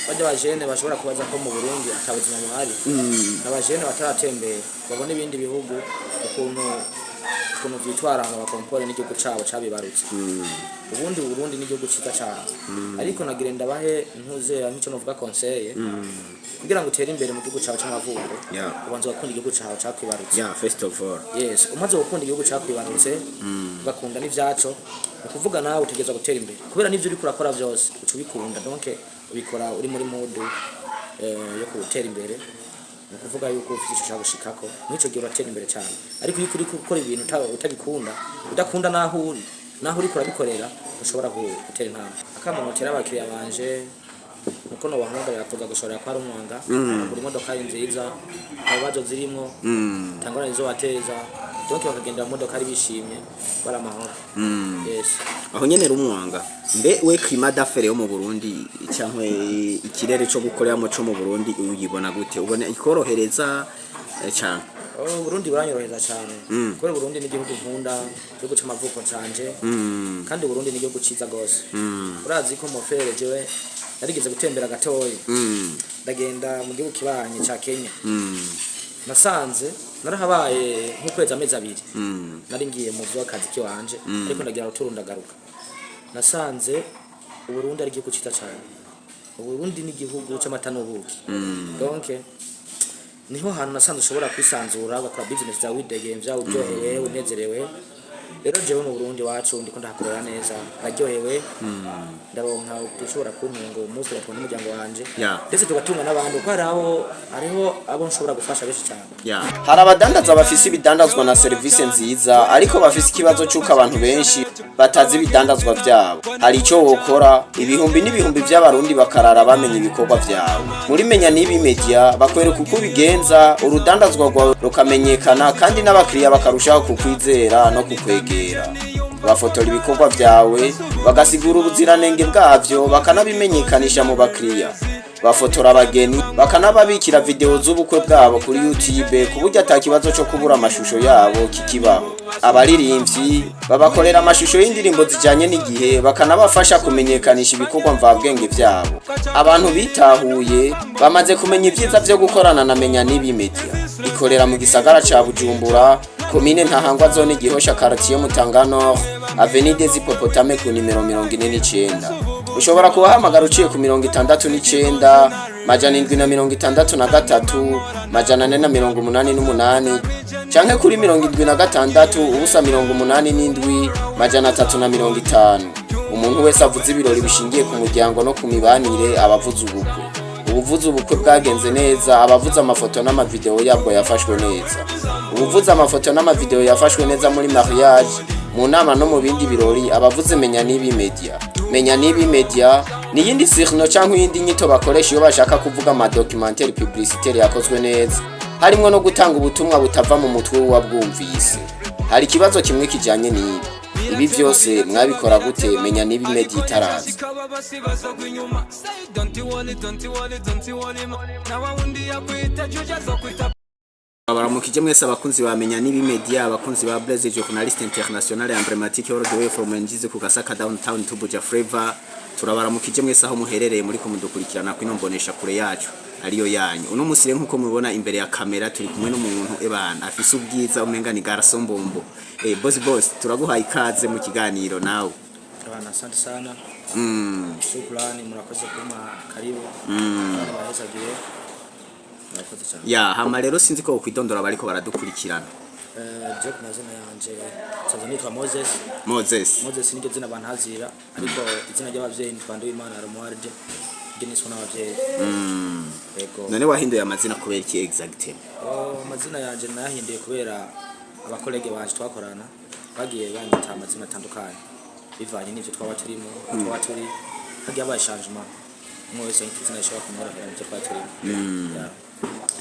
Bajya abajene bashobora kubaza ko mu Burundi ata buzima buhari, abajene bataratembera babona ibindi bihugu ukuntu vyitwara, hama bakompore n'igihugu cabo cabibarutse. Ubundi Burundi n'igihugu ciza cane, ariko nagira ndabahe ntuzera nk'ico novuga conseil: kugira ngo utere imbere mu gihugu cawe c'amavuko, ubanza ugakunda igihugu cawe cakwibarutse. Yeah, first of all. Yes, umaze gukunda igihugu cakwibarutse, ugakunda n'ivyaco, ni ukuvuga nawe utegerezwa gutera imbere, kubera n'ivyo uriko urakora vyose uca ubikunda. Donc ubikora uri muri mood yo gutera imbere. Ni ukuvuga yuko ufite ico ushaka gushikako, mw'ico gihe uratera imbere cyane. Ariko iyo uriko gukora ibintu utabikunda, udakunda n'aho uri, n'aho uriko urabikorera, ushobora gutera intambwe. Akamo notera abakiriya banje nuko nobahamagarira kuza gushorera kwa Rumwanga, bakagura imodoka nziza, nta bibazo zirimwo, nta ngorane zizobateza. Donc bakagendera mu modoka ari bishimye, bari amahoro. Yes. Aho nyene Rumwanga, mbe we climat d'affaires yo mu Burundi cyangwa ikirere cyo gukoreramo cyo mu Burundi uyibona gute? Ubona ikorohereza cyane? Oh, Burundi buranyoroheza cyane, kubera Burundi ni igihugu nkunda, igihugu c'amavuko canje, kandi Burundi ni igihugu ciza gose. Urazi ko mofere jewe narigeze gutembera gatoyi, ndagenda mu gihugu kibanyi ca Kenya. Nasanze narahabaye nk'ukwezi, amezi 2. Nari ngiye mu vy'akazi kiwanje, ariko ndagira ruturu ndagaruka. Nasanze Uburundi ari igihugu ciza cyane. Uburundi ni igihugu c'amata n'ubuki. Donc niho hantu nasanze ushobora kwisanzura, ugakora business zawe widegemvya, uryohewe, unezerewe. Rero jewe mu Burundi wacu ndiko ndahakorera neza, ndaryohewe, ndaronka ushobora kuntunga uwo munsi, ugatunga n'umuryango wanje, ndetse tugatunga n'abandi, kuko hariho abo nshobora gufasha benshi cyane. Hari abadandaza bafise ibidandazwa na serivisi nziza, ariko bafise ikibazo c'uko abantu benshi batazi ibidandazwa vyabo. Hari ico wokora, ibihumbi n'ibihumbi vy'Abarundi bakarara bamenya ibikorwa vyawe. Muri Menya N'ibi Media bakwereka uko ubigenza, urudandazwa rwawe rukamenyekana, kandi n'abakiriya bakarushaho kukwizera no kukwegera. Bafotora ibikorwa vyawe, bagasigura ubuziranenge bwavyo, bakanabimenyekanisha mu bakiriya. Bafotora abageni, bakanababikira video z'ubukwe bwabo kuri YouTube, ku buryo ata kibazo cyo kubura amashusho yabo kikibaho. Abaririmbyi babakorera amashusho y'indirimbo zijanye n'igihe, bakanabafasha kumenyekanisha ibikorwa mvabwenge vyabo. Abantu bitahuye bamaze kumenya ibyiza vyo gukorana na Menya N'ibi Media. Ikorera mu gisagara ca Bujumbura, komine Ntahangwa, zone Gihosha, quartier Mutanga Nord, avenue des Hippopotames, ku nimero 49. Ushobora kubahamagara uciye ku 69 763 488 canke kuri 76 087 350. Umuntu wese avuze ibirori bishingiye ku muryango no ku mibanire aba avuze ubukwe. Ubuvuze ubukwe bwagenze neza, abavuze amafoto n'amavideo yabwo yafashwe neza. Ubuvuze amafoto n'amavideo yafashwe neza muri mariage, mu nama no mu bindi birori, abavuze Menya N'ibi Media. Menya N'ibi Media ni iyindi surnom cyangwa iyindi nyito bakoresha iyo bashaka kuvuga amadocumentaire publicitaire yakozwe neza, harimwo no gutanga ubutumwa butava mu mutwe w'uwabwumvise. Hari ikibazo kimwe kijanye n'ibi: ibi vyose mwabikora gute Menya N'ibi Media itaraza? Basiba inyuma. Say don't you worry, don't you worry, don't you worry ma. Na wawundi yakwita juja zo kwita. Baramukije mwese abakunzi ba Menya N'ibi Media, abakunzi ba Blaise, journaliste international emblématique, all the way from Njize ku Gasaka downtown to Buja Flavor. Turabaramukije mwese aho muherereye muri ko mudukurikirana kwino mbonesha kure yacu ariyo yanyu. Uno musi rero, nkuko mubibona imbere ya kamera, turi kumwe n'umuntu ebana afise ubwiza umenga ni garçon bombo. Boss, boss, turaguhaye ikaze mu kiganiro nawe. Bana, asante sana. Shukrani, murakoze kuma karibu. Bahezagire, murakoze cyane. Ya, hama rero sinzi ko kwidondora bariko baradukurikirana. Je ku mazina yanje nsanzwe nitwa Moses. Moses. Moses niryo zina bantazira, ariko izina ry'abavyeyi nitwa Nduwimana Romualde, ryo niswe n'abavyeyi. Yego. None wahinduye amazina kubera iki exact? Oh, amazina yanje nayahinduye kubera abacollègues banje twakorana bagiye banyita amazina atandukanye bivanye n'ivyo twaba turimo, aho twaba turi hagiye habaye changement, umwe wese yita izina rishobora kumworohera mu byo twaba turimo. Yeah.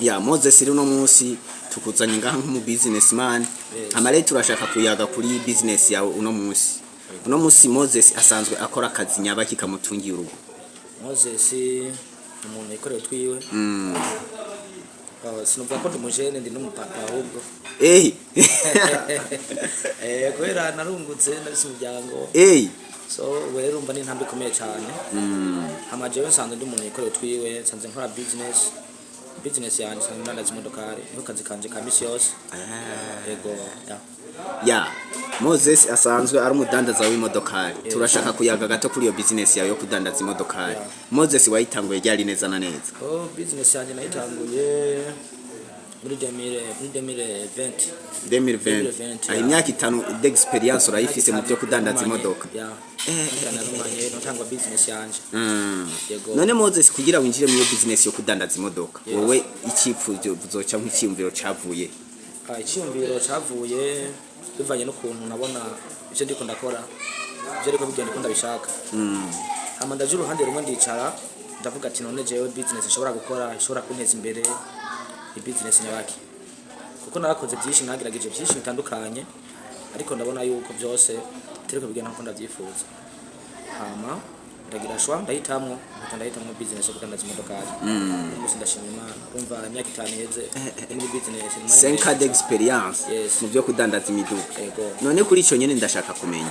Ya, Moses, rero uno munsi tukuzanye ngaha nk'umu businessman. Yes. Hama rero turashaka kuyaga kuri business yawe uno munsi. Uno munsi Moses asanzwe akora akazi nyabaki kamutungiye urugo? Moses ni umuntu yikoreye utwiwe. Sinovuga ko ndi umujene, ndi n'umupapa ahubwo. Kubera narungutse, ndafise umuryango. So ubu rero urumva ni intambwe ikomeye cyane. Hama jewe nsanzwe ndi umuntu yikorera utwiwe, nsanzwe nkora business yanjye, nsanzwe ndandaza imodokari, niko kazi kanje ka misi yose. Yego, ya. Ya, Moses asanzwe ari umudandaza w'imodokari. Turashaka kuyaga gato kuri iyo business yawe yo kudandaza imodokari. Moses, wayitanguye ryari neza na neza? Oh, business yanjye nayitanguye muri 2020. 2020? 2020. Aho Ya. imyaka 5 d'expérience urayifise mu byo kudandaza imodoka. Ya, narumanye notangwa business yanje. Yego. None Moses, kugira winjire muri iyo business yo kudandaza imodoka, Yes. wowe icyifuzo cyangwa icyiyumviro cavuye? Ah, icyiyumviro cyavuye bivanye n'ukuntu nabona ibyo ndiko ndakora, ibyo ariko bigenda uko ndabishaka. Hama ndaje uruhande rumwe, ndicara, ndavuga ati: "None jewe business nshobora gukora ishobora kunteza imbere ni business nyabaki?" Kuko narakoze byinshi, nagerageje byinshi bitandukanye, ariko ndabona yuko byose bitariko bigenda nkuko ndavyifuza. Hama ndagira choix, ndahitamwo, mpita ndahitamwo business yo kudandaza imodokari. Uyu munsi ndashima Imana, urumva imyaka 5 iheze ndi muri business, ni umwanya 5 muremure. d'expérience Yes. mu byo kudandaza imiduga. Yego. None kuri ico nyene ndashaka kumenya,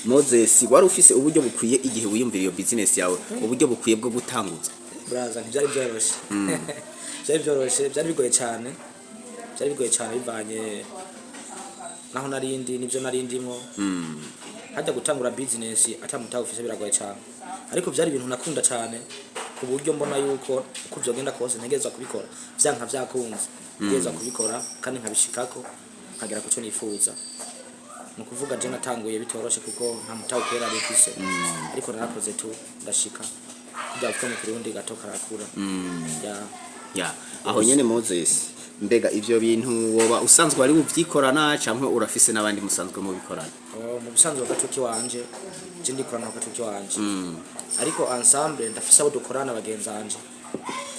Moses, wari ufise uburyo bukwiye igihe wiyumvira iyo business yawe, uburyo bukwiye bwo gutanguza? Braza, ntibyari byoroshye, byari byoroshye, byari bigoye cyane, byari bigoye cyane bivanye naho narindi nibyo narindimwo. Hajya gutangura business atamutahe ufise biragoye cyane, ariko byari ibintu nakunda cyane ku buryo mbona yuko uko byogenda kose ntegerezwa kubikora, vyanka vyakunze ntegerezwa kubikora kandi nkabishikako, nkagera ku cyo nifuza. Ni ukuvuga je natanguye bitoroshe kuko nta mutahe ukwiye nari mfise, ariko narakoze tu, ndashika. Kugira ngo mu Kirundi gato karakura, ya. Ya, aho nyene Moses, mbega ivyo bintu woba usanzwe ari uvyikorana canke urafise n'abandi musanzwe mubikorana? Oh, mu bisanzwe gatoki wanje je ndikorana gatoki wanje, ariko ensemble ndafise abo dukorana, bagenzanje,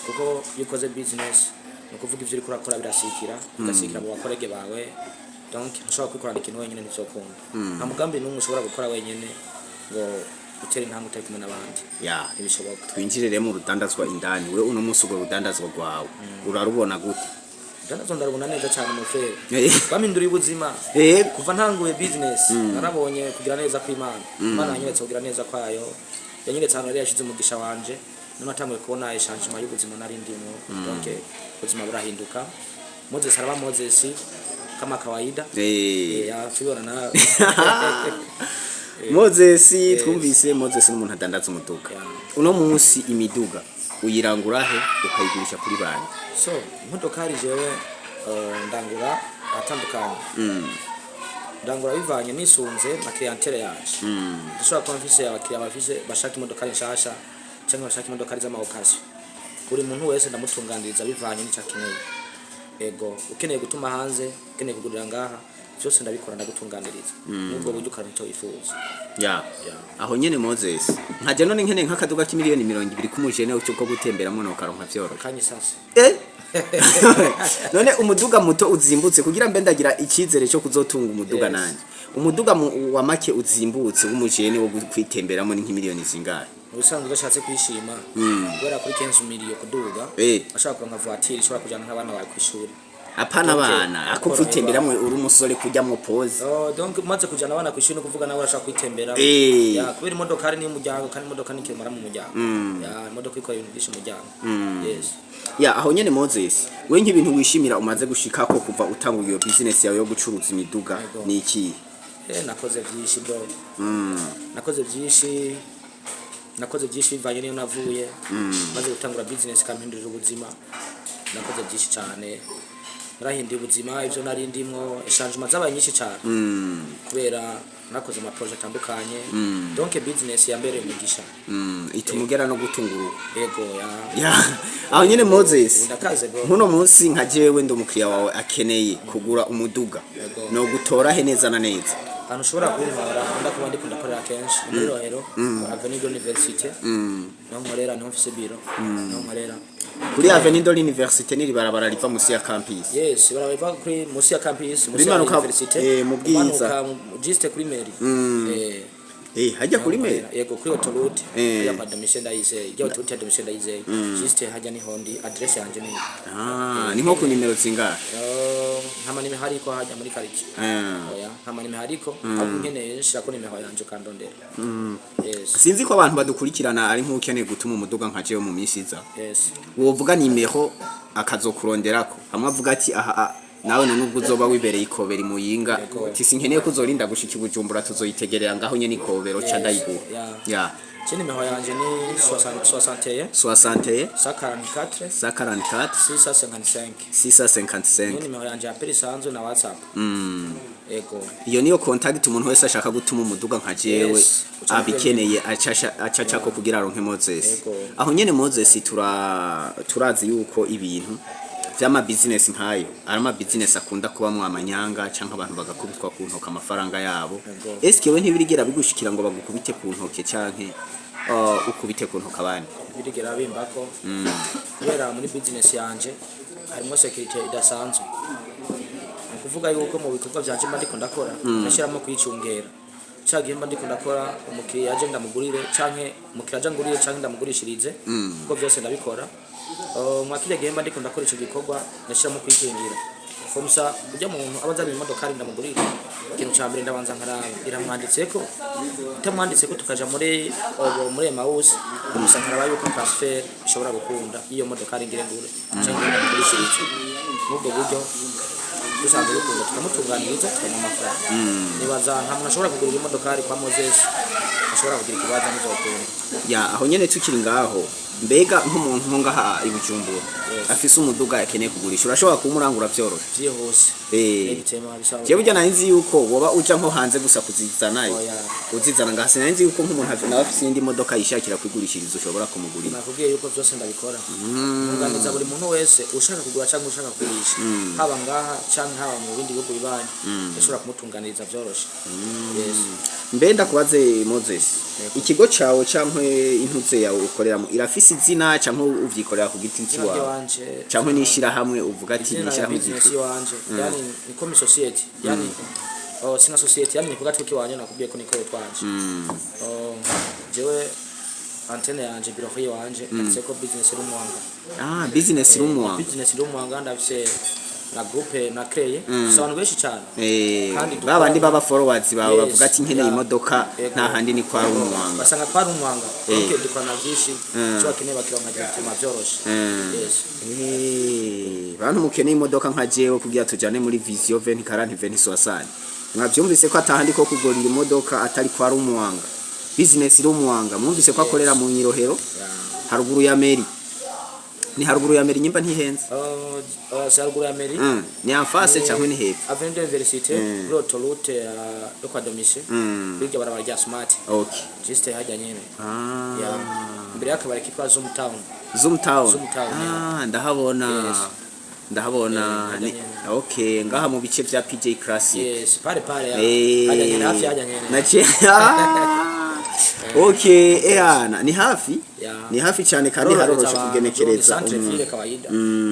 kuko iyo ukoze business ni ukuvuga ivyo uriko urakora birasikira, bigasikira mu bakorege bawe. Donc ntushobora kwikorana ikintu wenyine, ntivyokunda. Nta mugambi n'umwe ushobora gukora wenyine ngo utere intambwe utari kumwe n'abandi. Ntibishoboka. Twinjire rero mu rudandazwa indani. We uno munsi urwo rudandazwa rwawe urarubona gute? Ndandazo ndarubona neza cyane mu frère. Bampinduriye ubuzima. Kuva ntanguye business narabonye kugira neza kw'Imana. Imana yanyeretse kugira neza kwayo, yanyeretse ahantu yari yashize umugisha wanje, none natanguye kubona changement y'ubuzima nari ndimo. Donc ubuzima burahinduka, Moses araba Moses kama kawaida. Ya, tubibona nawe. Moses, twumvise Moses n'umuntu adandaza umuduga. Yeah. Uno munsi imiduga uyirangura he, ukayigurisha kuri banki? So imodokari jewe ndangura ahatandukanye, ndangura bivanye nisunze na clientèle yanje. Ndashobora kuba mfise abakiriya bafise bashaka imodokari nshasha cyangwa bashaka imodokari z'ama occasion. Buri muntu wese ndamutunganiriza bivanye n'icyo akeneye. Ego, ukeneye gutuma hanze, ukeneye kugurira ngaha, byose ndabikora, ndagutunganiriza nubwo buryo ukaronka icyo wifuza. Ya. Yeah. Aho nyene Moses, nkaja none nkeneye nk'akaduga k'imiliyoni 20 k'umujene cyo gutemberamo, nokaronka vyoroshe? Kanye sasa. None umuduga muto uzimbutse, kugira mbe ndagira icyizere cyo kuzotunga umuduga, nanje umuduga wa make uzimbutse w'umujene wo kwitemberamo ni nk'imiliyoni zingahe? Mu bisanzwe udashatse kwishima, guhera kuri 15 miliyo kuduga, ashobora kuronka voiture ishobora kujyana nk'abana bawe kw'ishuri. Apana Donc, abana, ako koroherwa. kwitemberamo uri umusore, kujyamwo pose. Oh, donc umaze kujyana abana kw'ishuri no kuvuga nawe urashaka kwitembera. Ya, kubera imodokari ni umuryango, kandi imodoka ni ikirumara mu muryango. Ya, imodoka ikora ibintu byinshi mu muryango. Yes. Ya, aho nyene Moses, we nk'ibintu wishimira umaze gushikako kuva utangura iyo business yawe yo gucuruza imiduga Yego. ni iki? Nakoze byinshi bro. Nakoze byinshi. Nakoze byinshi bivanye niyo navuye. Maze gutangura business kampindurira ubuzima. Nakoze byinshi cyane. Narahinduye ubuzima, ibyo nari ndimwo, changement zabaye nyinshi cyane. Kubera nakoze ama projet atandukanye. Donc business yambereye umugisha. Ituma ugera no gutunga urugo. Yego, ya. Ya, aho nyene Moses, Ndakaze bro. nkuno munsi nka jewe ndi umukiriya wawe akeneye kugura umuduga, Yego. no gutora he neza na neza? Ahantu ushobora kuntwara, nkunda kuba ndikunda korera kenshi ni muri Rohero, Avenue de l'Université. Niho nkorera, niho mfise biro, niho nkorera. Kuri Avenue de l'Université ni ribarabara riva musi ya campus? Yes, baraba kuri musi ya campus, musi ya Rimanuka, université. mu Bwiza. Umanuka juste kuri mairie. Hajya kuri mairie? Yego, kuri autoroute. Eh. Ya kwa Domitien Ndayizeye, ya autoroute ya Domitien Ndayizeye, juste hajya niho ndi, adresse yanje ni Ah, ni nko ku nimero zingahe? Nta manime hariko hajya muri quartier. Oya, nta manime hariko, ahubwo nkeneye nshirako nimero yanje ukandondera. Yes. Sinzi ko abantu badukurikirana ari nk'ukeneye gutuma umuduga nka jewe mu minsi iza, wovuga nimero akazokuronderako, hamwe avuga ati aha nawe none ubwo uzoba wibereye ikobera imuyinga, Yego. ati sinkeneye ko uzorinda gushika i Bujumbura, tuzoyitegerera ngaho nyene ikobero ca ndayiguha. Yeah. Ya. Je nimero yanje ni 61 61 144 144 655. 655. Niyo nimero yanje ya peri isanzwe na WhatsApp. Ego. Iyo niyo contact umuntu wese ashaka gutuma umuduga nka jewe Yes. abikeneye acacako kugira aronke Moses. Yego. Aho nyene Moses, turazi yuko ibintu vy'ama business nkayo ari ama business akunda kubamwo amanyanga canke abantu bagakubitwa ku ntoke amafaranga yabo. Yego. Eske we ntibirigera bigushikira ngo bagukubite ku ntoke canke ukubite ku ntoke abandi? Birigera bimbako, kubera muri business yanje harimo sécurité idasanzwe. Ni ukuvuga yuko mu bikorwa byanje mba ndiko ndakora ndashyiramo kwicungera. Ca gihe mba ndiko ndakora, umukiriya aje ndamugurire canke umukiriya aje angurire canke ndamugurishirize, kuko byose ndabikora. Mwa kiriya gihe mba ndiko ndakora ico gikorwa ndashyiramo kwikingira. Comme ça ujya muntu aba azana imodokari ndamugurira, ikintu ca mbere ndabanza nkaraba iramwanditseko, itamwanditseko tukaja muri obo muri Emmaus, gusa nkaraba yuko transfert ishobora gukunda iyo modokari ngire ngure canke ngire ndamugurishirize. N'ubwo buryo dusanzwe dukunda tukamutunganiriza, tukamuha amafaranga. Nibaza nta muntu ashobora kugurira imodokari kwa Moses ashobora kugira ikibazo, ntizokunda. Ya, aho nyene tukiri ngaho, mbega nk'umuntu nko ngaha i Bujumbura afise umuduga akeneye kugurisha, urashobora kumurangura vyoroshe? Vyihuse. Ibitema bisaba. Jewe burya nari nzi yuko woba uja nko hanze gusa kuzizanayo. Oya. Uzizana ngaha, sinari nzi yuko nk'umuntu nawe afise iyindi modoka yishakira kwigurishiriza ushobora kumugurira. Nakubwiye yuko byose ndabikora, ntunganiza buri muntu wese ushaka kugura cyangwa ushaka kugurisha, haba ngaha cyangwa haba mu bindi bihugu bibanyi, ndashobora kumutunganiriza vyoroshe. Yes. Mbe ndakubaze Moses, Yego. ikigo cawe canke intuze yawe ukoreramo irafise izina canke uvyikorera ku giti Izina ciwawe? ry'iwanje? Canke n'ishirahamwe uvuga ati Izina ya n'ishirahamwe business ryitwa iwanje, yani ni comme société, yani oh, sina société, yani ni kugatwi kiwanje. Nakubwiye ko niko twanje. Oh, jewe antenne yanje, biro yiwanje ndafise ko Business Rumwanga. Ah, Business Rumwanga. Business Rumwanga. Ndafise na groupe na créé, mm. abantu benshi cyane. Kandi babandi baba followers bawe Yes, bavuga ati nkeneye yeah. imodoka, Yego. nta handi ni kwa Rumwanga. Basanga kwa Rumwanga. Okay, dukorana byinshi, icyo bakeneye bakironka directement byoroshe. Yes. Bantu mukeneye imodoka nka jewe kugira tujane muri Vision 2040 2060, mwavyumvise ko atahandi ko kugurira imodoka atari kwa Rumwanga, Business Rumwanga. Mwumvise ko akorera mu Nyirohero, haruguru ya mairie. Ni haruguru ya mairie nyimba ntihenze? Si haruguru ya mairie. Ni en face cyangwa ni hepfo? Avenue de l'Université, kuri autoroute yo kwa Domitien, kuri iryo barabara rya Smart. Juste hajya nyene. Ya, imbere y'akabari kitwa Zoom Town. Zoom Town. Zoom Town. Ah, ndahabona. Yes. Ndahabona. Hajya nyene. Okay, ngaha mu bice vya PJ Classic. Yes, pale pale ya. Eh. Hajya nyene, hafi hajya nyene. Nace. Ah. Okay, ehana ni hafi. Ni hafi cyane kandi Harorohereza haroroshe abantu, kugenekereza. ni centre ville kawaida.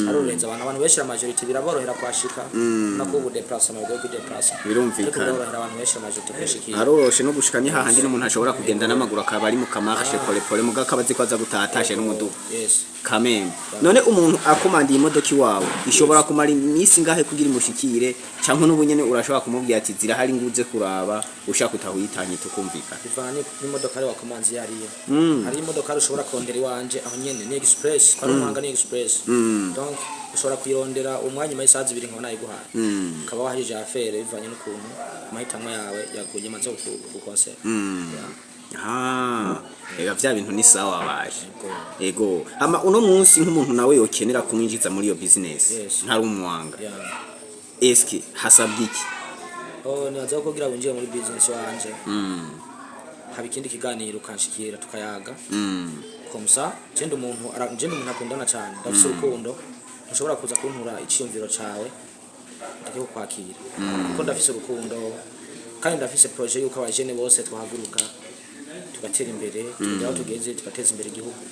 Harorohereza abantu benshi, la majorité biraborohera kuhashika, no kubu déplacement bigoye kudéplacer. Birumvikana. Ariko birorohera abantu benshi, la majorité kuhashikira. Haroroshe no gushika, ni hahandi n'umuntu ashobora kugenda n'amaguru akaba ari mu kamarche pole pole, muga akaba azi ko aza gutaha atashe n'umuduga. Yes. Kamembe, none umuntu akomandiye imodoka iwawe ishobora kumara iminsi ngahe kugira imushikire, cyangwa n'ubu nyene urashobora kumubwira ati zirahari nguze kuraba, ushaka utahuyitanye tukumvikana? Bivana n'imodoka ari wakomanze iyo ariyo. Hari imodoka ushobora kurondera iwanje aho nyene, ni express kwa Rumwanga, ni express. Donc ushobora kuyirondera umwanya nyuma y'isaha 2 nkaba nayiguhaye, ukaba wahajije affaire, bivanye n'ukuntu amahitamo yawe yaguye maze gukonsera. Ah, ega vya bintu ni sawa baje. Ego, ama uno munsi nk'umuntu nawe yokenera kumwinjiza muri iyo business Yes. ntari Umwanga, eske hasabwa iki? Oh, nibaza ko kugira winjire muri business wanje haba ikindi kiganiro, ukanshikira tukayaga. Comme ça je ndi umuntu akundana cyane, ndafise urukundo. Ntushobora kuza kuntura iciyumviro cawe ndeke kukwakira, kuko ndafise urukundo kandi ndafise projet yuko abajene bose twahaguruka tugatera imbere, tukagera aho tugeze, tugateza imbere igihugu.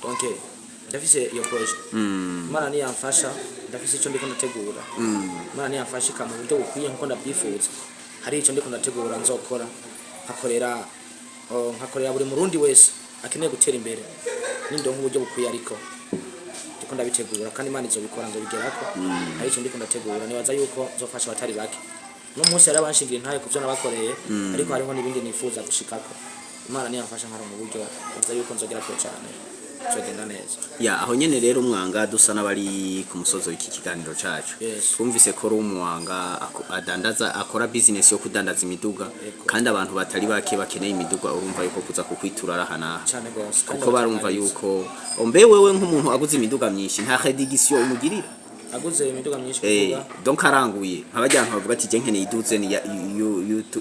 Donc ndafise iyo projet. Imana niyamfasha, ndafise icyo ndiko ndategura. Imana niyamfasha ikampa uburyo bukwiye nkuko ndabyifuza, hari icyo ndiko ndategura nzokora, nkakorera Oh, nkakorera buri murundi wese akeneye gutera imbere nindonka uburyo bukwiye, ariko ndiko ndabitegura kandi Imana izobikora, nzobigerako. Ariko ndiko ndategura, nibaza yuko nzofasha abatari bake. No munsi yari abanshingira intahe kuvyo nabakoreye, ariko hariho n'ibindi nifuza gushikako. Imana niyamfasha nkaronka uburyo, nibaza yuko nzogera kure cane, nzogenda neza. Ya, aho nyene rero umwanga dusa n'abari ku musozo w'iki kiganiro cacu. Yes. Twumvise ko ari umwanga adandaza, akora business yo kudandaza imiduga. Yego. Kandi abantu batari bake bakeneye imiduga, urumva yuko kuza kukwitura araha n'aha. Cane gose, kandi Kuko barumva batangaritse. yuko mbe wewe nk'umuntu aguze imiduga myinshi nta réduction umugirira? Aguze imiduga myinshi, kuvuga? Donc aranguye nk'abajya abantu bavuga ati je nkeneye iduzeni ya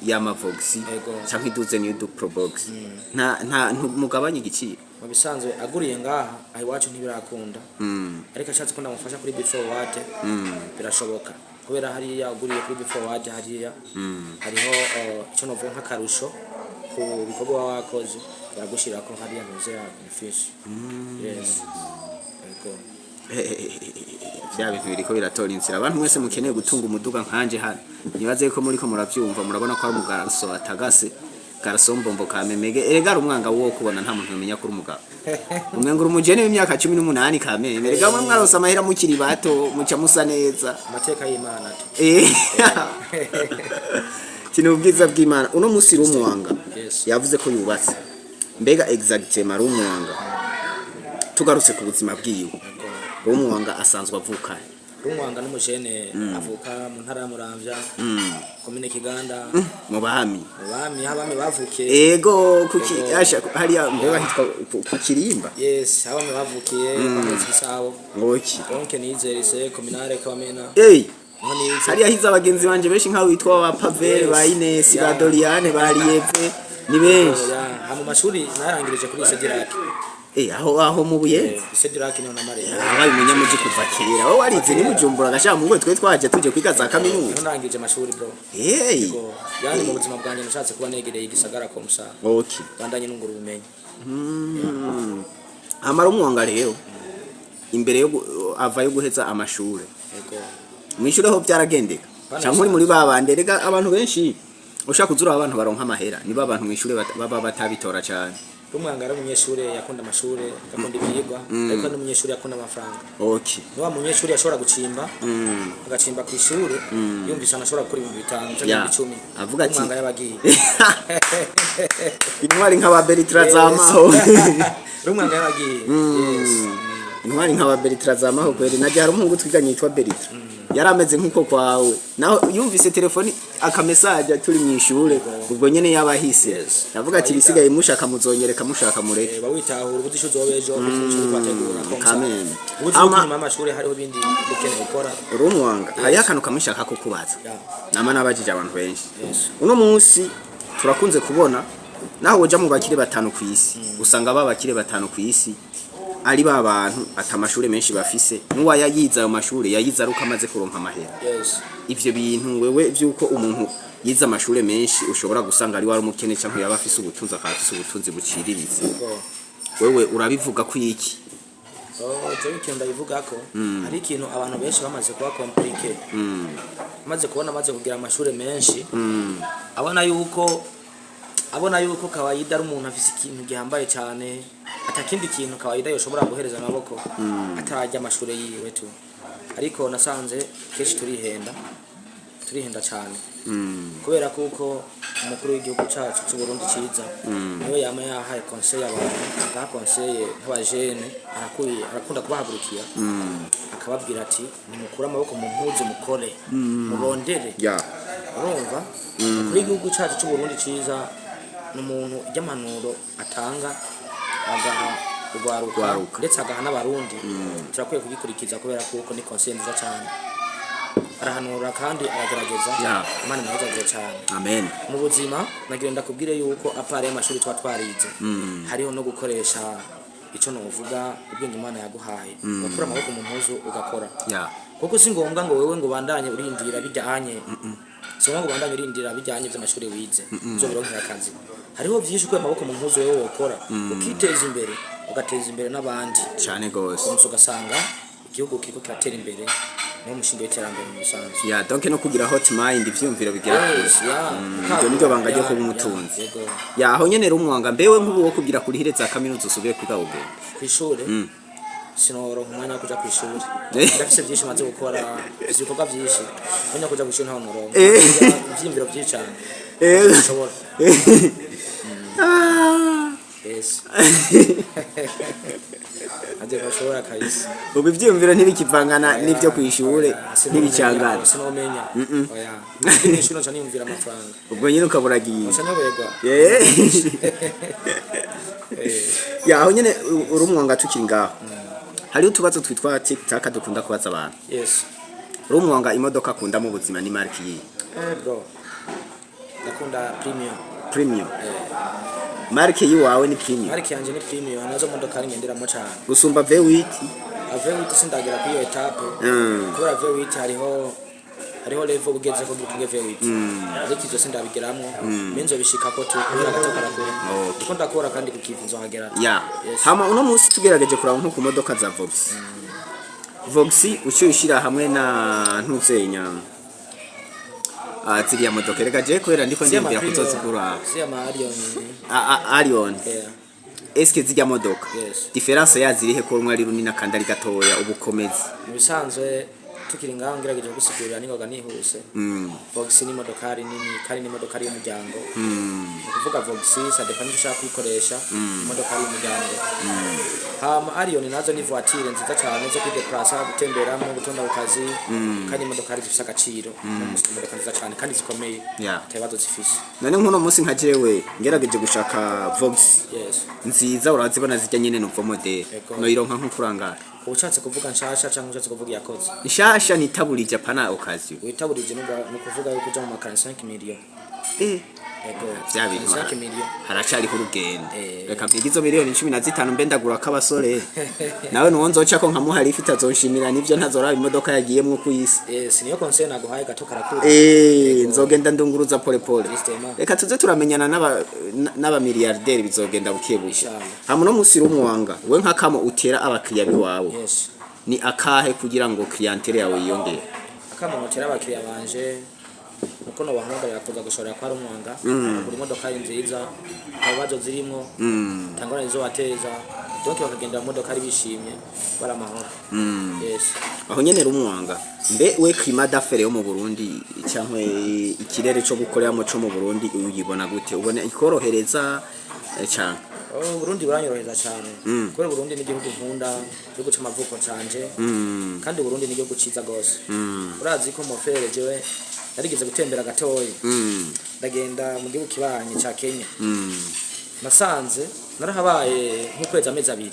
y'amavox Yego. canke iduzeni y'udu probox, nta ntumugabanya igiciro? Mu bisanzwe aguriye ngaha aho iwacu ntibirakunda, ariko ashatse ko ndamufasha kuri before wate birashoboka, kubera hariya uguriye kuri before wate hariya hariho icyo novuga nk'akarusho ku bikorwa waba wakoze, baragushirako hariya ntuze ya fishi. Yes, yego. Vya bintu biriko biratora inzira. Abantu mwese mukeneye gutunga umuduga nkanje hano, nibaze ko muriko muravyumva, murabona ko ari umugarso atagase garso mbombo kamemege. Erega ari umwanga wo kubona, nta muntu yomenya kuri umugabo, umenga uri umujene w'imyaka 18. Kameme, erega mwe mwaronse amahera mukiri bato, muca musa neza. Amateka y'Imana tu. Tini ubwiza bw'Imana. Uno musi rumwanga Yes. yavuze ko yubatse. Mbega exactement rumwanga, tugarutse ku buzima bwiwe, rumwanga asanzwe avuka? Rumwanga n'umujene avuka mu ntara ya Muramvya, komine Kiganda. Mu bami? Mu bami, aho abami bavukiye. Ego, kuki? Ego. Asha hariya mbega hitwa ku Kirimba? Yes, aho abami bavukiye kwa Mwezi Gisabo. Ngoki? Donc nize lycée communale Kamena. Ey. Niho nize. Hariya hize abagenzi banje benshi nkaho witwa ba Pavel, Yes. ba Ines, ba Yeah. Doriane, ba Lieve, ni benshi. Ya, ha mu mashuri narangirije kuri lycée Dirac. Aho mu Buyenzi? Lycée Dirac niho namariye. Abaye umunyamuji kuva kera. Wowe warize ni Bujumbura gashaka mu twe twaje tuje kwiga za kaminuza. Niho narangirije amashuri, bro. Hey. Yego, yani mu buzima bwanjye nashatse kuba negereye igisagara comme ça bandanye nungura ubumenyi. Amara umwonga rero imbere yo ava yo guheza amashure, mwishure ho byaragendeka? Bana. Cyangwa uri muri babande? Rega abantu benshi ushaka kuzura abantu baronka amahera niba abantu mwishure baba batabitora cyane. Rumwanga ari umunyeshuri yakunda amashuri, akunda ibyigwa, ariko n'umunyeshuri yakunda amafaranga. Ni wa munyeshuri yashobora gucimba, agacimba ku ishuri yumvise anashobora gukora 5000 cyangwa 10,000. Avuga ati- Rumwanga yabagiye. Intwari nk'aba Bertrand zamaho. Rumwanga yabagiye, yes. Intwari nk'aba Bertrand zamaho kweri. Najya hari umuhungu twiganye yitwa Bertrand, yari ameze nk'uko kwawe, naho yumvise telefoni akamesaje turi mu ishure, ubwo nyene yabahise avuga ati ibisigaye mushaka muzonyereka, mushaka mureke. Bawitahura ubuzi icyo uzoba ejo, ubuzi icyo uriko urategura comme ça. Kameme. Ubuzi uko inyuma y'amashuri hariho ibindi ukeneye gukora. Urumwanga, hariho akantu kamwe nshaka kukubaza. Nama nabajije abantu benshi. Uno munsi turakunze kubona naho woja mu bakire batanu ku isi, usanga ba bakire batanu ku isi ari ba bantu ata amashure menshi bafise, n'uwayayize ayo mashure yayize ari uko amaze kuronka amahera. Ivyo bintu wewe vy'uko umuntu yize amashure menshi ushobora gusanga ari wari umukene canke yaba afise ubutunzi, akaba afise ubutunzi buciriritse, Go. wewe urabivuga ko iki? Oh, jewe ikintu ndabivuga ko hari ikintu abantu benshi bamaze kuba compliqué, amaze kubona amaze kugira amashuri menshi, abona yuko kawaida ari umuntu afise ikintu gihambaye cyane, atakindi kintu kawaida yoshobora guhereza amaboko atarajya amashuri yiwe tu. Ariko nasanze kenshi turihenda, turihenda cyane, kubera kuko umukuru w'igihugu cyacu cy'u Burundi cyiza niwe yama yahaye conseil abantu, agaha conseil nk'abajene, arakwiye, arakunda kubahagurukira akababwira ati nimukure amaboko mu mpuzu, mukore, murondere. Urumva, umukuru w'igihugu cyacu cy'u Burundi cyiza ni umuntu ijya atanga, agaha urwaruka, Urwaruka. ndetse agaha n'abarundi. Turakwiye kugikurikiza kubera kuko ni conseil nziza cyane, arahanura kandi aragerageza. Imana imuhezagire cyane. Amen. Mu buzima nagira ndakubwire yuko à part y'amashuri tuba twarize, hariho no gukoresha icyo novuga ubwenge Imana yaguhaye, ugakura amaboko mu mpuzu ugakora, kuko si ngombwa ngo wewe ngo ubandanye urindira bijyanye, si ngombwa ngo ubandanye urindira bijyanye by'amashuri wize uzobironkera akazi. Hariho byinshi ukuye amaboko mu mpuzu wewe wokora, ukiteza imbere, ugateza imbere n'abandi. Cyane gose. Umunsi ugasanga igihugu kiriko kiratera imbere. Niwo mushinge w'iterambere mu bisanzwe. Ya, donc no kugira hot mind, ivyumviro bigira kure. Yes, ya. Iryo niryo banga ryo kuba Ya, umutunzi. yego. Ya, aho nyene rero umwanga mbewe nk'ubu wo kugira kurihire za kaminuza usubire kwiga ugenda. Kw'ishure sinoronka umwanya wo kuja kw'ishure. Eh. Ndafise vyinshi maze gukora, mfise ibikorwa vyinshi. Umwanya wo kuja kw'ishure ntawo noronka. Ivyiyumviro vyinshi cane. Sinshobora. Yes, navyo ntashobora kabisa. Ubu ivyiyumviro ntibikivangana n'ivyo kw'ishure, ntibicangana. Sinomenya, oya. Ndi mw'ishure nca niyumvira amafaranga. Ubwo nyene ukaburagiye. Nca nyoberwa. Ya, aho nyene uri umwanga, tukiri ngaho hariho utubazo twitwa tic tac dukunda kubaza abantu. Yes. Uri umwanga, imodoka akunda mu buzima ni marque yihe? Bro, ndakunda Premium. Premium, marque yiwawe ni Premium? Marque yanje ni Premium, nazo modoka ngenderamo cane. Gusumba V8? V8 sindagera kuri iyo étape. Kubera V8 hariho level ugeze ko utunge V8, ariko ivyo sindabigeramwo, mm. Nzobishikako tu kubera gato karakura. Ndiko ndakora kandi kukiva nzohagera. Ya. Yes. Hama uno munsi tugerageje kuraba nko ku modoka za Vox, Vox uciye ushyira hamwe na ntuzenya, ah, ziriya modoka reka je kubera ndiko ndiyumvira kuzozigura. Siya ma Arion. Arion. Yeah. Eske zirya modoka, Yes. différence yazo irihe, ko rumwe ari runini akandi ari gatoya, ubukomezi? Mu bisanzwe tukiri ngaho ngerageje gusigurira ningoga nihuse. Vox ni imodokari nini kandi ni imodokari y'umuryango. Ni ukuvuga Vox, ça dépend n'icyo ushaka kuyikoresha, imodokari y'umuryango. Hama Arion nazo ni voiture nziza cyane zo kwideplasa, gutemberamo, gutonda ku kazi, kandi imodokari zifise agaciro. Ni imodoka nziza cyane kandi zikomeye. Ata bibazo zifise. None nk'uno munsi nka jewe ngerageje gushaka Vox nziza, urazibona zijya nyene nouveau modèle, Yego. noyironka nko kurangara? Uba ushatse kuvuga nshasha cyangwa ushatse kuvuga iyakoze? Nshasha, nitaburije, apana occasion. Witaburije ni ukuvuga yuko uja mu ma 45 million. Yego. Vya bintu 45 million. Haracariho urugendo. Reka mpige izo miliyoni 15 mbe ndagura k'abasore, nawe nuwo nzoca ko nkamuha lift azonshimira, nivyo ntazoraba imodoka yagiyemwo kw'isi. Yes, niyo conseil naguhaye, gato karakura. Nzogenda ndunguruza pole pole. Justement. Reka tuze turamenyana n'abamiliyarderi, bizogenda buke buke. Inshallah. Hama uno munsi rumwanga we nk'akamo utera abakiriya biwawe ni akahe kugira ngo clientèle yawe yiyongere? Akamo notera abakiriya banje nuko nobahamagarira kuza gushorera kwa Rumwanga, kugura imodoka ari nziza, nta bibazo zirimwo, nta ngorane zizobateza, donc bakagendera mu modoka ari bishimye, bari amahoro. Yes. Aho nyene rumwanga mbe we, climat d'affaires yo mu Burundi cyangwa ikirere cyo gukoreramo cyo mu Burundi uyibona gute? Ubona ikorohereza cyane? Oh, Burundi buranyoroheza cyane kubera Burundi ni igihugu nkunda, igihugu c'amavuko canje, kandi Burundi ni igihugu ciza gose. Urazi ko mon frère jewe narigeze gutembera gatoyi, ndagenda mu gihugu kibanyi ca Kenya. Nasanze narahabaye nk'ukwezi, amezi 2.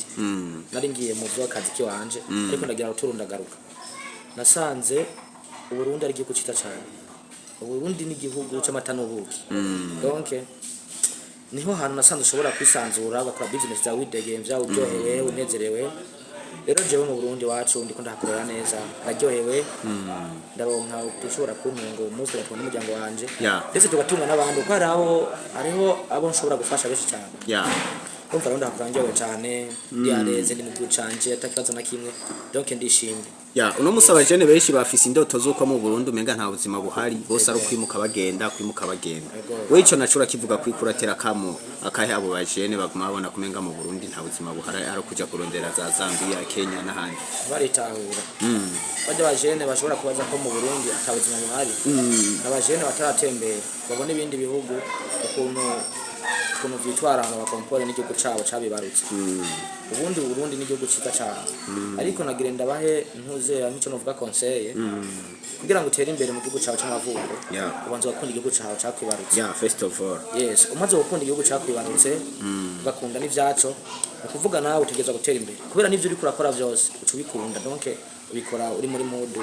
Nari ngiye mu vy'akazi kiwanje, ariko ndagira uturu ndagaruka. Nasanze Uburundi ari igihugu ciza cyane. Uburundi ni igihugu c'amata n'ubuki. Donc niho hantu nasanze ushobora kwisanzura, ugakora business zawe widegemvya, uryohewe, unezerewe. Rero jewe mu Burundi wacu ndiko ndahakorera neza, ndaryohewe, ndaronka ushobora kuntunga uwo munsi, tugatunga n'umuryango wanje, ndetse tugatunga n'abandi, kuko hariho abo nshobora gufasha benshi cyane. Urumva rero ndahakora ndyohewe cyane, ndi à l'aise, ndi mu gihugu canje ata kibazo na kimwe, donc ndishimye. Ya, uno musi abajene benshi bafise indoto z'uko mu Burundi umenga nta buzima buhari, bose ari ukwimuka bagenda, kwimuka bagenda. We ico naco urakivuga kwikuratera kamo akahe abo bajene baguma babona kumenga mu Burundi nta buzima buhari, ari ukuja kurondera za Zambia, Kenya n'ahandi? Baritahura bajya abajene bashobora kubaza ko mu Burundi ata buzima buhari, abajene bataratembera babona ibindi bihugu ukuntu vyitwara, hama bakompore n'igihugu cabo cabibarutse. Ubundi Burundi n'igihugu ciza cane, ariko nagira ndabahe ntuzera nk'ico novuga conseil: kugira ngo utere imbere mu gihugu cawe c'amavuko, ubanza ugakunda igihugu cawe cakwibarutse. Yeah, first of all. Yes, umaze gukunda igihugu cakwibarutse, ugakunda n'ivyaco, ni ukuvuga nawe utegerezwa gutera imbere, kubera n'ivyo uriko urakora vyose uca ubikunda, donc ubikora uri muri mood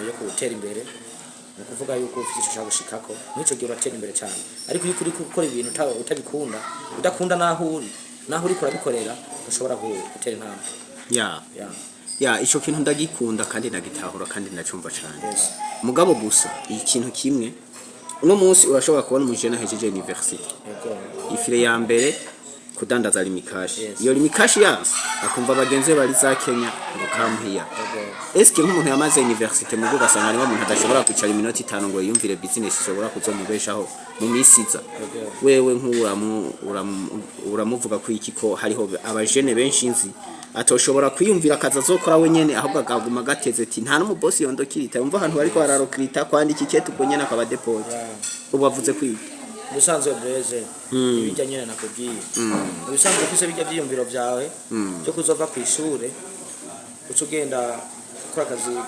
yo gutera imbere. Ni ukuvuga yuko ufite ico ushaka gushikako, mw'ico gihe uratera imbere cyane. Ariko iyo uriko gukora ibintu utabikunda, udakunda naho uri, naho uriko urabikorera, ushobora gutera intambwe. Yeah. Ya, ico kintu ndagikunda kandi ndagitahura kandi ndacumva cane. Mugabo gusa ikintu kimwe, uno munsi urashobora kubona umujene ahejeje university, ifire ya mbere. Kudandaza Lumicash. Yes. Iyo Lumicash yanse, akumva bagenzi be bari za Kenya ngo come here. Eske nk'umuntu yamaze université mugo ugasanga niba umuntu adashobora kwicara iminota 5 ngo yiyumvire business ishobora kuzomubeshaho mu minsi iza, wewe nk'uramu uramuvuga ko iki, ko hariho abajene benshi nzi atoshobora kwiyumvira akazi azokora wenyene, ahubwo akaguma gateze ati nta n'umubosi yondokirita, yumva ahantu bariko bararokirita kwandika ikete, ubwo nyene akaba déporté? Ubu avuze kwiga. Ubusanzwe breze ibijya nyene nakubwiye, ubusanzwe ufise bijya vyiyumviro vyawe byo kuzova ku ishure uca ugenda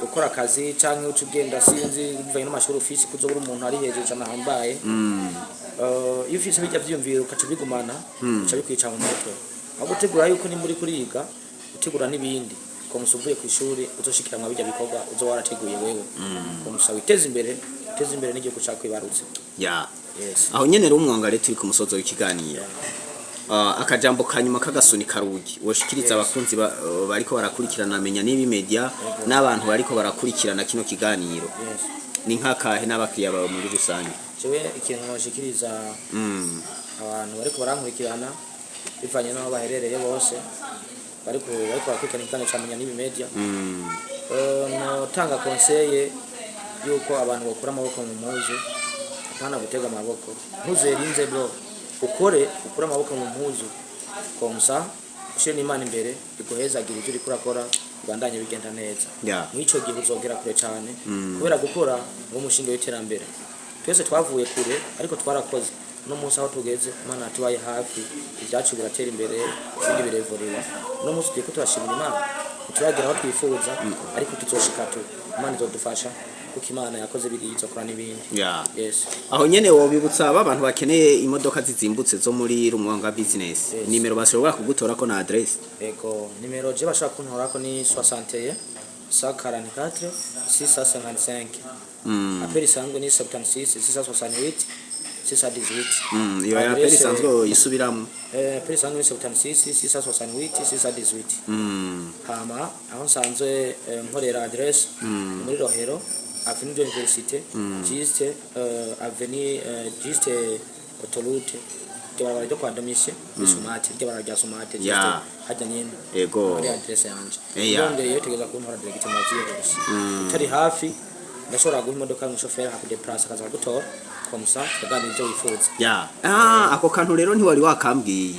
gukora akazi canke uca ugenda, sinzi, bivanye n'amashuri ufise, kuzobura umuntu ari hejuru cane ahambaye. Iyo ufise bijya vyiyumviro ukaca ubigumana, uca bikwica mu mutwe, aho gutegura yuko nimba uriko uriga utegura n'ibindi comme ça uvuye ku ishuri uzoshikira mwa bijya bikorwa uzo warateguye wewe, comme ça witeze imbere, uteze imbere n'igihugu cakwibarutse. Yes. Aho nyene rero umwanga rero turi ku musozo w'ikiganiro. Akajambo kanyuma k'agasuni karugi woshikiriza abakunzi bariko barakurikirana Menya Nibi Media n'abantu bariko barakurikirana kino kiganiro ni nk'akahe, n'abakiriya bawe muri rusange? Jewe ikintu noshikiriza abantu bariko barankurikirana bivanye n'aho baherereye bose bariko barakurikirana ikiganiro ca Menya Nibi Media, notanga conseil yuko abantu bakura amaboko mu mpuzu, apana gutega amaboko. Ntuzerinze bro, ukore, ukure amaboko mu mpuzu, comme ça ushire n'Imana imbere iguhezagira, ivyo uriko urakora bibandanye bigenda neza. Mw'ico gihe uzogera kure cane, kubera gukora niwo mushinge w'iterambere. Twese twavuye kure ariko twarakoze. Uno munsi aho tugeze, Imana yatubaye hafi, ibyacu biratera imbere, ibindi birevuriwa. Uno munsi turiko turashimira Imana. Ntituragera aho twifuza, ariko tuzoshika tu, Imana izodufasha, kuko Imana yakoze biriya izokora n'ibindi. Yes. Aho nyene wobibutsa aba bantu bakeneye imodoka zizimbutse zo muri Rumwanga Business, nimero bashobora kugutorako na adresse? Ego, nimero je bashobora kuntorako ni 61 144 655. Appel isanzwe ni 76 668 618. Iyo ya appel isanzwe yisubiramwo. Appel isanzwe ni 76 668 618. Hama aho nsanzwe nkorera, adresse ni muri Rohero, avenue de l'Université, juste avenue, juste autoroute, iryo barabara ryo kwa Domitien muri Sumate, iryo barabara rya Sumate, juste hajya nyene muri adresse yanje. Ndondeye tegeza kuntora direct mu byihuse. Utari hafi ndashobora guha imodoka umushoferi akakudeplace, akaza akagutora, comme ça tukaganira ibyo wifuza. Ya, ako kantu rero ntiwari wakambwiye.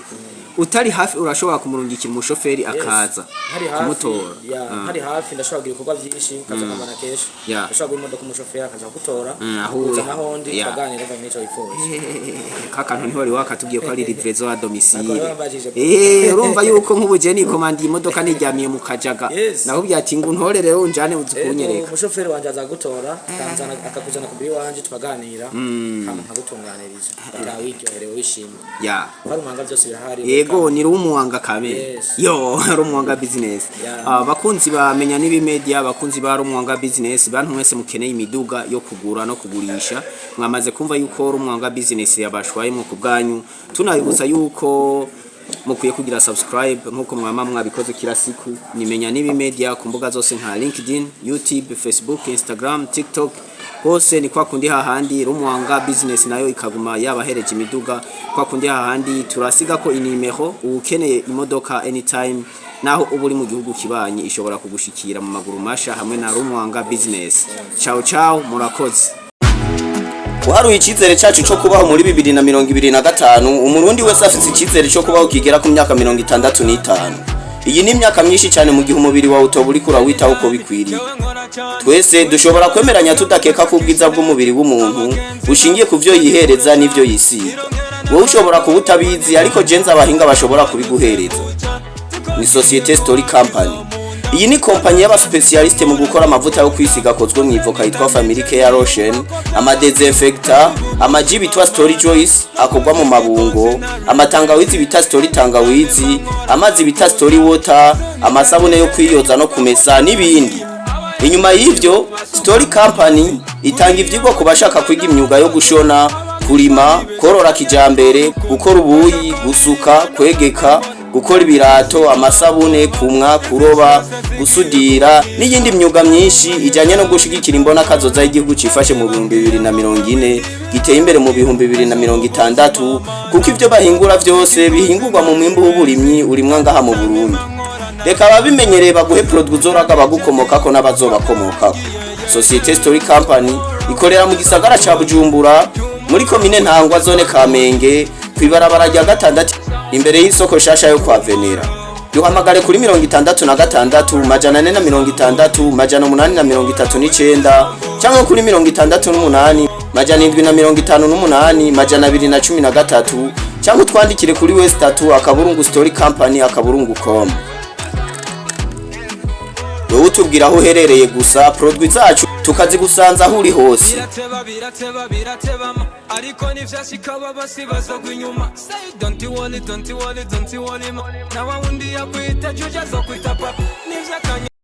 Utari hafi urashobora kumurungikira umushoferi akaza Ntari hafi kumutora? Ya, ntari hafi ndashobora kugira ibikorwa byinshi, kaza kamana kenshi. Ndashobora guha imodoka umushoferi akaza kugutora, aho kuza naho ndi, tukaganira bivanye n'icyo wifuza. Ka kantu ntiwari wakatubwiye ko ari livraison à domicile. Ntabwo wambajije. Urumva yuko nk'ubu je nikomandiye imodoka niryamiye mu Kajaga, nakubwiye ati ngo untore rero unjane uzi Ego, kunyereka. Umushoferi wanje aza gutora, akanzana, akakuzana ku biri wanje, tukaganira, hama nkagutunganiriza, ugataha wiryoherewe, wishimye. Hari umwanga, byose birahari. Yego, ni Rumuwanga kamere. Yo, Rumuwanga Business. Bakunzi bamenya Nibi Media, bakunzi ba Rumuwanga Business, bantu mwese mukeneye imiduga yo kugura no kugurisha, mwamaze kumva yuko Rumuwanga Business yabashwayemo ku bwanyu. Tunabibutsa yuko mukwiye kugira subscribe nkuko mwama mwabikoze kila siku. Nimenya Nibi Media ku mbuga zose nka LinkedIn, YouTube, Facebook, Instagram, TikTok, hose ni kwa kundi hahandi. Rumuwanga Business nayo ikaguma yabahereje imiduga kwa kundi hahandi. Turasiga ko inimero, ukeneye imodoka anytime, naho uba uri mu gihugu kibanyi, ishobora kugushikira mu maguru masha hamwe na Rumuwanga Business. Ciao ciao, murakoze. Uharuye icyizere cyacu cyo kubaho muri 2025, umurundi wese afite icyizere cyo kubaho kigera ku myaka 65. Iyi ni imyaka myinshi cyane mu gihe umubiri wawe utoba uriko urawitaho uko bikwiriye. Twese dushobora kwemeranya tudakeka ko ubwiza bw'umubiri w'umuntu bushingiye ku byo yihereza n'ibyo yisiga. Wowe ushobora kuba utabizi, ariko jenze abahinga bashobora kubiguhereza ni Societe Story Company. Iyi ni kompanyi y'abasipesiyalisite mu gukora amavuta yo kwisiga akozwe mu ivoka yitwa Family Care Lotion, amadesinfector, amaji bitwa Story Joyce akorwa mu mabungo, amatangawizi bita Story Tangawizi, amazi bita Story Water, amasabune yo kwiyoza no kumesa n'ibindi. Inyuma y'ivyo, Story Company itanga ivyigwa ku bashaka kwiga imyuga yo gushona, kurima, korora kijambere, gukora ubuyi, gusuka, kwegeka. Gukora ibirato, amasabune, kumwa, kuroba, gusudira n'iyindi myuga myinshi ijyanye no gushigikira imbona kazoza y'igihugu cifashe mu 2040, giteye imbere mu 2060, kuko ivyo bahingura vyose bihingurwa mu mwimbu w'uburimyi urimwa ngaha mu Burundi. Reka ababimenyereye baguhe produit uzoraga abagukomokako n'abazobakomokako. Societe Story Company ikorera mu gisagara ca Bujumbura, muri komine Ntangwa, zone Kamenge, kw'ibarabara rya gatandatu, imbere y'isoko shasha yo kwa Venera. Duhamagare kuri 66 460 839 cyangwa kuri 68 758 213, cyangwa utwandikire kuri w3.storycompany.com. Wowe utubwira aho uherereye gusa, produit zacu tukazigusanza aho uri hose. Birateba, birateba, biratebama, ariko nivyashika baba bazogwa inyuma. Say don't you worry, don't you worry, don't you worry ma. Na wa wundi yakwita juja azokwita papa nivyakanye.